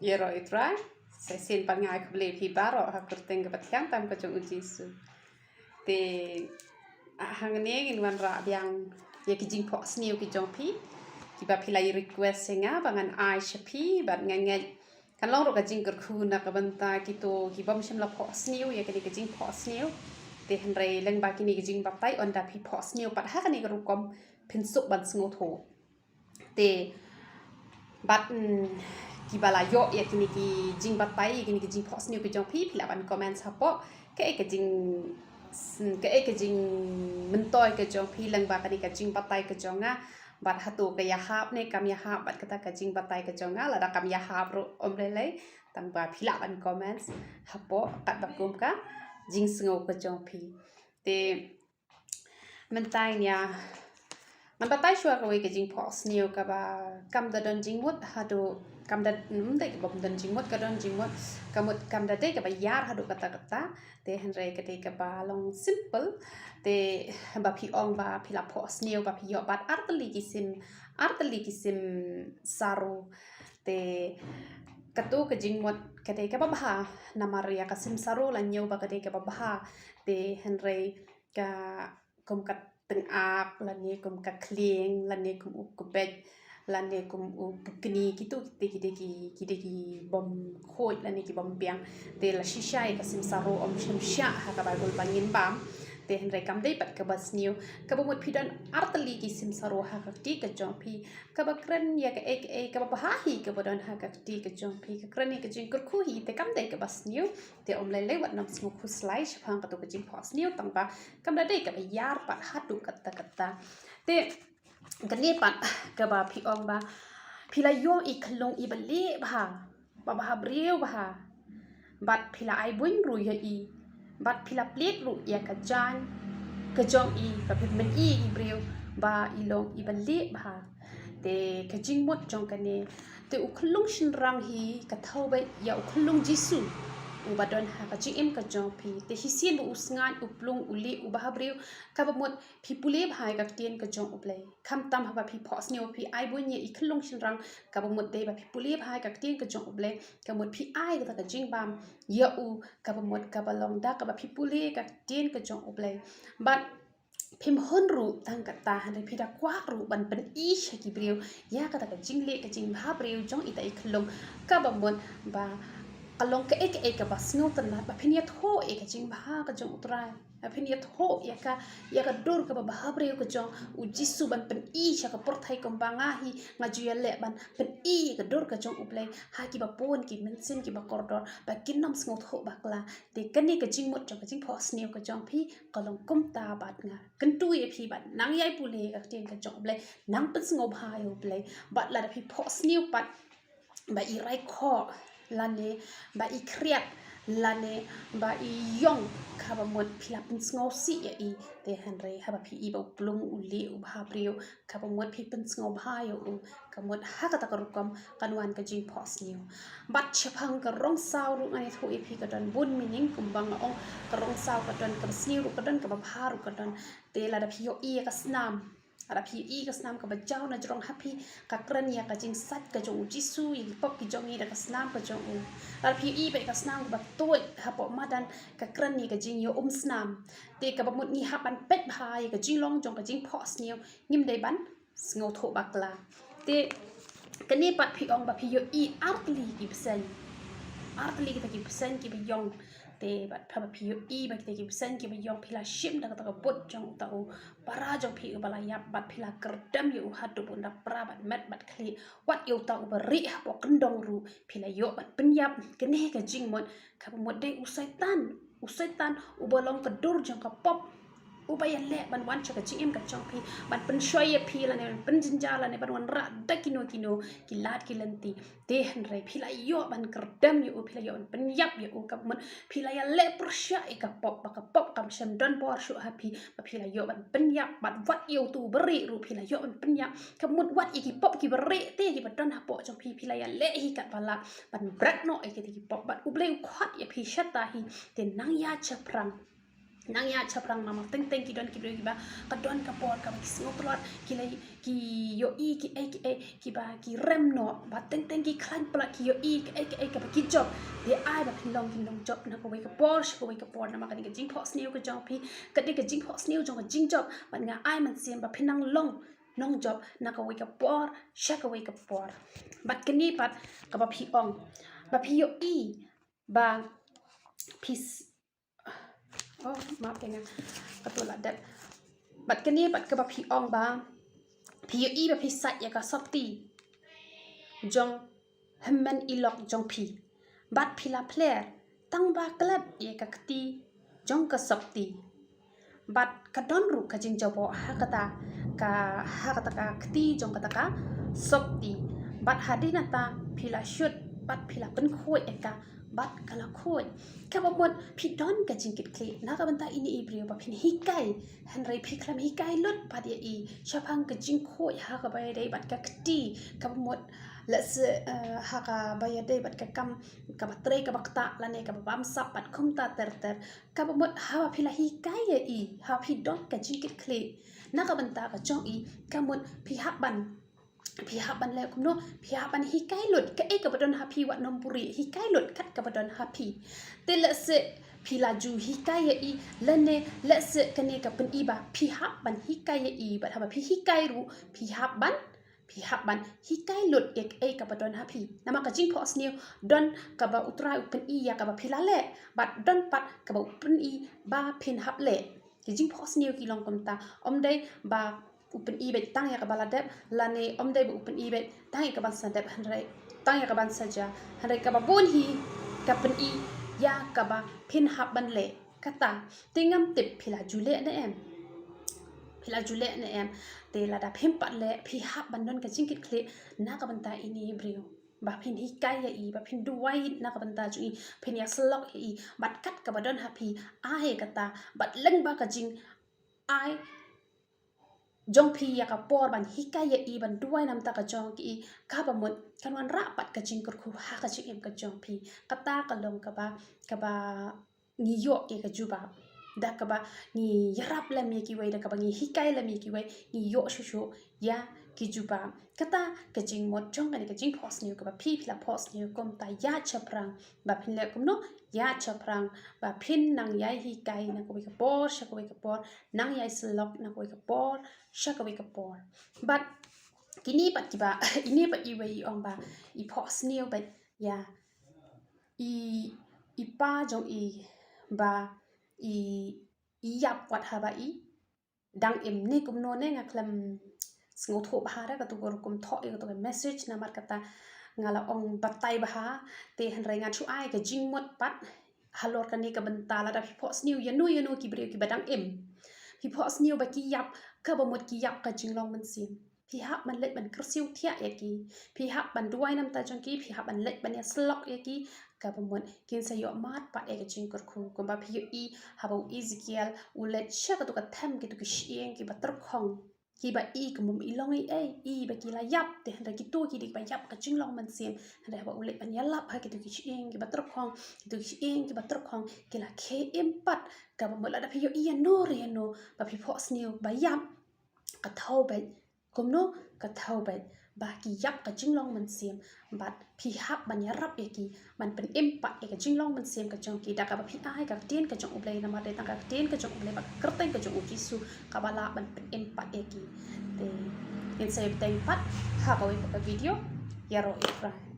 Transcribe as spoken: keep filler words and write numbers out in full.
Ïaroh ïa u Trai, sa shisien pat nga ai khublei ïa phi baroh ha ka kyrteng kaba thiang tam ka jong u Jisu. Te, ah, hangne ngin wanrah biang ïa ki jingphohsniew ki jong phi, kiba phi la request ïa nga ba ngan ai sha phi, bad nga ngeit kan long ruh ka jingkyrkhu na ka bynta kito ki bym shym la phohsniew ïa kane ka jingphohsniew. Te hynrei lyngba kine ki jingbatai, ynda phi phohsniew pat ha kane ka rukom, phin suk ban sngewthuh. Te bad, mm, kiba la ïoh ïa kine ki jingbatai, ïa kine ki jingphohsniew ki jong phi, phi lah ban comment hapoh. Kaei ka jing, kaei ka jingmyntoi ka jong phi lyngba kane ka jingbatai ka jong nga, bad hato ka ïahap ne kam ïahap bad kata ka jingbatai ka jong nga. Lada kam ïahap ruh ym lei lei, tang ba phi lah ban comment hapoh katba kum ka jingsngew ka jong phi. Te mynta ïa ngan batai shuwa kawei ka jingphohsniew kaba kam da don jingmut haduh, kam da, ym dei kaba ym don jingmut, ka don jingmut, ka mut kam da dei kaba ïar haduh katta katta. Te hynrei ka dei kaba long simple. Te ba phi ong ba phi la phohsniew ba phi ïoh bad artylli ki sim, artylli ki sim saru. Te kato ka jingmut ka dei kaba bha, namar ïa ka sim saru la ñiew ba ka dei kaba bha. Te hynrei ka, kum ka tyngab, lane kum ka khlieng, lane kum u kbeit, lane kum u pukni, kito ki dei ki, ki dei ki bym khuid lane ki bym biang. Te la shisha ïa ka sim saru ym shym shah ha ka Baibl ba ngin bam. Te hynrei kam dei pat kaba sniew. Kaba mut phi don artylli ki sim saru ha ka kti ka jong phi, kaba kren ïa kaei kaei kaba bha hi kaba don ha ka kti ka jong phi, ka kren ïa ka jingkyrkhu hi, te kam dei kaba sniew. Te ym lei lei wat nym sngew khuslai shaphang kato ka jingphohsniew, tang ba kam da dei kaba ïar pat haduh katta katta. Te kane pat kaba phi ong ba phi la ïoh i khyllung iba lieh bha, ba bhabriew bha, bad phi la ai buiñ ruh ïa i, bad phi la plied ruh ïa ka jaiñ ka jong i, ba phi pynmyni ïa i briew ba i long iba lieh bha. Te ka jingmut jong kane, te u khyllung shynrang hi ka thew beit ïa u khyllung Jisu uba don ha ka jingim ka jong phi. Te shisien ba u sngaid, u plung, u lieh, u bhabriew, kaba mut phi pule bha ïa ka ktien ka jong U Blei. Khamtam haba phi phohsniew phi ai buiñ ïa i khyllung shynrang, kaba mut dei ba phi pule bha ïa ka ktien ka jong U Blei, ka mut phi ai kata ka jingbam ïa u, kaba mut kaba long da kaba phi pule ïa ka ktien ka jong U Blei. Bad phim hun ruh tang katta, hynrei phi da kwah ruh ban pyni sha ki briew ïa kata ka jingleh ka jingbhabriew jong ita i khyllung, kaba mut ba ka long kaei kaei kaba sngewtynnat, ba phin ïathuh ïa ka jingbha ka jong U Trai, ba phin ïathuh ïa ka, ïa ka dur kaba bhabriew ka jong U Jisu, ban pyni sha ka pyrthei kumba nga hi nga ju ïaleh ban pyni ïa ka dur ka jong U Blei ha kiba bun ki mynsiem kiba kordor, ba kin nym sngewthuh bakla. Te kane ka jingmut jong ka jingphohsniew ka jong phi ka long kumta bad nga. Kyntu ïa phi ban nang ïai pule ïa ka ktien ka jong U Blei, nang pynsngewbha ïa U Blei. Bad lada phi phohsniew pat ba i rai khoh, lane ba i khriat, lane ba i ïong, kaba mut phi la pynsngewsih ïa i. Te hynrei haba phi i ba u plung, u lieh, u bhabriew, kaba mut phi pynsngewbha ïa u, ka mut ha kata ka rukom kan wan ka jingphohsniew. Bad shaphang ka rong saw ruh ngan ïathuh ïa phi, ka don bun meaning, kumba nga ong, ka rong saw ka don kaba sniew ruh ka don, kaba bha ruh ka don. Te lada phi ïohi ïa ka snam, lada phi ïohi ïa ka snam kaba jaw na jrong ha phi, ka kren ïa ka jingsait ka jong U Jisu ïa ki pop ki jong ngi da ka snam ka jong u. Lada phi ïohi bad ïa ka snam kaba tuid hapoh madan, ka kren ïa ka jingïaumsnam. Te kaba mut ngi hap ban peit bha ïa ka jinglong jong ka jingphohsniew, ngim dei ban sngewthuh bakla. Te kane pat phi ong ba phi ïohi artylli ki bseiñ, artylli kita ki bseiñ kiba ïong. Te bad haba phi ïohi ba kita ki bseiñ kiba ïong, phi la shim da kata ka bud jong uta u para jong phi uba la ïap, bad phi la kyrdem ïa u haduh ba un da pra bad met bad khlieh. Wat ïa uta uba rieh hapoh kyndong ruh phi la ïoh ban pynïap. Kane ka jingmut, kaba mut dei u Soitan, u Soitan uba long ka dur jong ka pop, uba ïaleh ban wan sha ka jingim ka jong phi, ban pynshoi ïa phi, lane ban pynjynjar, lane ban wanrah da kino kino ki lad ki lynti. Te hynrei phi la ïoh ban kyrdem ïa u, phi la ïoh ban pynïap ïa u, kaba mut phi la ïaleh pyrshah ïa ka pop, ba ka pop kam shym don bor shuh ha phi, ba phi la ïoh ban pynïap. Bad wat ïa utu u barieh ruh phi la ïoh ban pynïap, kaba mut wat ïa ki pop ki barieh te kiba don hapoh jong phi, phi la ïaleh hi katba lah ban bret noh ïa kita ki pop. Bad U Blei u khot ïa phi shata hi, te nang ïa shaphrang. Nang ïaid shaphrang namar teng teng ki don ki briew kiba ka don ka por kaba ki sngewtlot, ki la ki ïohi ki ei ki ei kiba ki rem noh, bad teng teng ki khlaiñ palat, ki ïohi ki ei ki ei kaba ki jop. Te ai ba phin long kin long jop na kawei ka por sha kawei ka por namar kane ka jingphohsniew ka jong phi, kane ka jingphohsniew jong ka jingjop, bad nga ai mynsiem ba phin nang long nongjop na kawei ka por sha kawei ka por. Bad kane pat kaba phi ong, ba phi ïohi ba phi s- oh, map ïa nga, ka tu la dep. Bad kane pat kaba phi ong ba phi ïohi ba phi sait ïa ka sopti jong hynmen i lok jong phi, bad phi la pler tang ba klet ïa ka kti jong ka sopti. Bad ka don ruh ka jingjaboh ha kata ka, ha kata ka kti jong kata ka sopti. Bad hadien nangta phi la shut bad phi la pynkhuid ïa ka, bad ka la khuid. Kaba mut phi don ka jingkitkhlieh na ka bynta ine i briew ba phin hikai, hynrei phi khlem hikai lut pat ïa i shaphang ka jingkhuid ha kaba ïadei bad ka kti. Kaba mut lehse, eh, ha kaba ïadei bad ka kam kaba trei kaba ktah lane kaba bamsap bad kumta ter ter. Kaba mut haba phi la hikai ïa i, haba phi don ka jingkitkhlieh na ka bynta ka jong i, ka mut phi hap ban, phi hap ban leh kumno, phi hap ban hikai lut kaei kaba don ha phi, wat nym buhrieh, hikai lut kat kaba don ha phi. Te lehse phi la ju hikai ïa i, lane lehse kane ka pyni ba phi hap ban hikai ïa i, bad haba phi hikai ruh phi hap ban, phi hap ban hikai lut ïa kaei kaba don ha phi. Namar ka jingphohsniew don kaba U Trai u pyni ïa kaba phi la leh, bad don pat kaba u pyni ba phin hap leh. Ki jingphohsniew ki long kumta, ym dei ba u pyni beit tang ïa kaba la dep, lane ym dei ba u pyni beit tang ïa kaban sa dep, hynrei tang ïa kaban sa jia, hynrei kaba bun hi ka pyni ïa kaba phin hap ban leh. Kata te ngam tip phi la ju leh ne em, phi la ju leh ne em. Te lada phim pat leh phi hap ban don ka jingkitkhlieh na ka bynta ine i briew, ba phin hikai ïa i, ba phin duwai na ka bynta jong i, phin ïasyllok ïa i, bad kat kaba don ha phi ai kata, bad lyngba ka jingai jong phi ïa ka por ban hikai ïa i, ban duwai namar ka jong ki i, kaba mut kan wanrah pat ka jingkyrkhu ha ka jingim ka jong phi. Kata ka long kaba, kaba ngi ïoh ïa ka jubab. Da kaba ngi ïarap lem ïa kiwei, da kaba ngi hikai lem ïa kiwei, ngi ïoh shuh shuh ïa ki jubab. Kata ka jingmut jong kane ka jingphohsniew kaba phi, phi la phohsniew kumta, ïaid shaphrang ba phin leh kumno, ïaid shaphrang ba phin nang ïai hikai na kawei ka por sha kawei ka por, nang ïai syllok na kawei ka por sha kawei ka por. Bad kine pat kiba, ine pat iwei i ong ba i phohsniew bad ïa i, i pa jong i ba i, i ïap wat haba i dang im ne kumno ne, nga khlem sngewthuh bha re katu ka rukom thoh ïa katu ka message, namar kata nga la ong batai bha. Te hynrei ngan shu ai ka jingmut pat halor kane ka bynta, lada phi phohsniew ïano ïano ki briew kiba dang im, phi phohsniew ba ki ïap, kaba mut ki ïap ka jinglong mynsiem, phi hap ban leit ban kyrsiew thiah ïa ki, phi hap ban duwai namar jong ki, phi hap ban leit ban ïasyllok ïa ki, kaba mut kin sa ïoh mad pat ïa ka jingkyrkhu. Kumba phi ïohi haba u Ezekiel u leit sha katu ka them kitu ki shyieng kiba tyrkhong, kiba i kum bym i long ei ei, i ba ki la ïap, te hynrei kito ki dei kiba ïap ka jinglong mynsiem. Hynrei haba u leit ban ïalap ha kitu ki shyieng kiba tyrkhong, kitu ki shyieng kiba tyrkhong ki la khie im pat. Kaba mut lada phi ïohi ïano re ïano ba phi phohsniew ba ïap, ka thaw beit, kumno, ka thaw beit ba ki ïap ka jinglong mynsiem, bad phi hap ban ïarap ïa ki ban pynim pat ïa ka jinglong mynsiem ka jong ki da kaba phi ai ka ktien ka jong U Blei, namar dei tang ka ktien ka jong U Blei bad ka kyrteng ka jong U Jisu kaba lah ban pynim pat ïa ki. Te ngin sa ïa bteng pat ha kawei pat ka video. Ïaroh ïa U Trai.